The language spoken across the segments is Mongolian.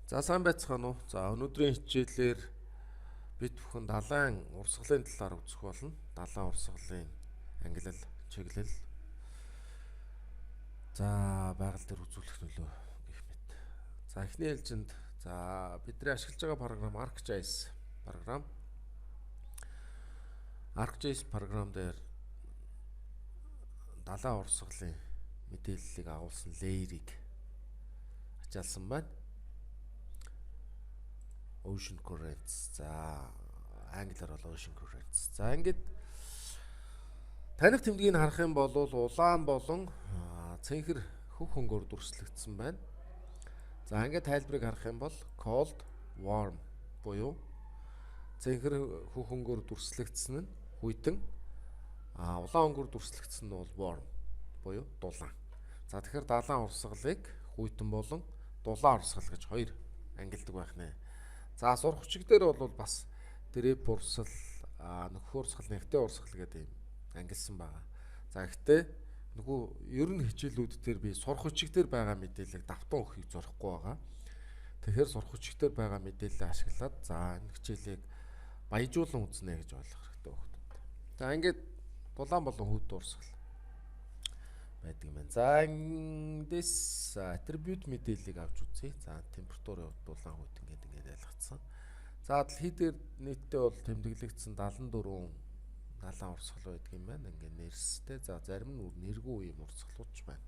За, сайн байцгаана уу? За, өнөөдрийн хичээлээр бид бүхэн далайн урсгалын талаар үзэх болно. Далайн урсгалын ангилал, чиглэл. За, байгаль дээр үзүүлэх нөлөө гэх мэт. За, эхний ээлжинд за бидний ашиглаж байгаа програм ArcGIS програм. ArcGIS програм дээр далайн урсгалын мэдээллийг агуулсан layer-ыг ачаалсан байна. Ocean Currents. За, англиар бол Ocean Currents. За, ингээд таних тэмдгийг харах юм бол улаан болон цэнхэр хөх хөнгөөр дүрслэгдсэн байна. За, ингээд тайлбарыг харах юм бол cold, warm буюу цэнхэр хөх хөнгөөр дүрслэгдсэн нь хүйтэн, улаан өнгөөр дүрслэгдсэн нь бол warm буюу дулаан. За, тэгэхээр далайн урсгалыг хүйтэн болон дулаан урсгал гэж хоёр ангилдаг байх нэ. За, сурах хүчиг дээр бол бас drape урсгал, нөхөх урсгал, нэгтэй урсгал гэдэг юм ангилсан байгаа. За, гэхдээ нөгөө ер нь хичээлүүд дээр би сурах хүчиг дээр байгаа мэдээллийг давтан өгөхийг зорихгүй байгаа. Тэгэхээр сурах хүчиг дээр байгаа мэдээлэлээ ашиглаад, за, энэ хичээлийг баяжуулан үзнэ гэж ойлгох хэрэгтэй байна. За, ингээд дулаан болон хүйтэн урсгал байдаг юм байна. За, эндээс attribute мэдээллийг авч үзье. За, температурын хувьд дулаан, хүйтэн ингээд ингээд ялгацсан. За, дэлхий дээр нийтдээ бол тэмдэглэгдсэн 74 далайн урсгал байдаг юм байна. Ингээд нэрстэй. За, зарим нь нэргүй юм урсгалууд ч байна.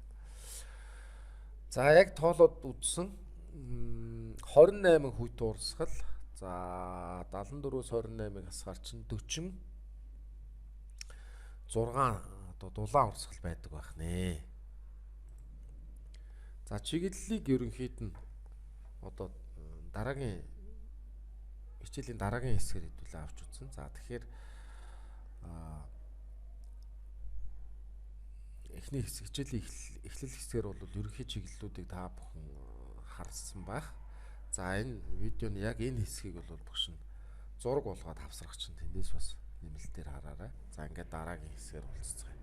За, яг тоолоод үзсэн 28 хүйтэн урсгал. За, 74-өөс 28-ыг хасгаар чинь 46 одоо дулаан урсгал байдаг байх нэ. За, чиглэлийг ерөнхийд нь одоо дараагийн хичээлийн дараагийн хэсгээр хэдүүлээ авч үзсэн. За, тэгэхээр эхний хэсэг, хичээлийн эхлэл хэсгээр бол ерөнхий чиглэлүүдийг та бүхэн харсан байх. За, энэ видеоны яг энэ хэсгийг бол багш нь зураг болгоод хавсрах чинь тэндээс бас нэмэлтээр хараарай. За, ингээд дараагийн хэсгээр уулзцгаая.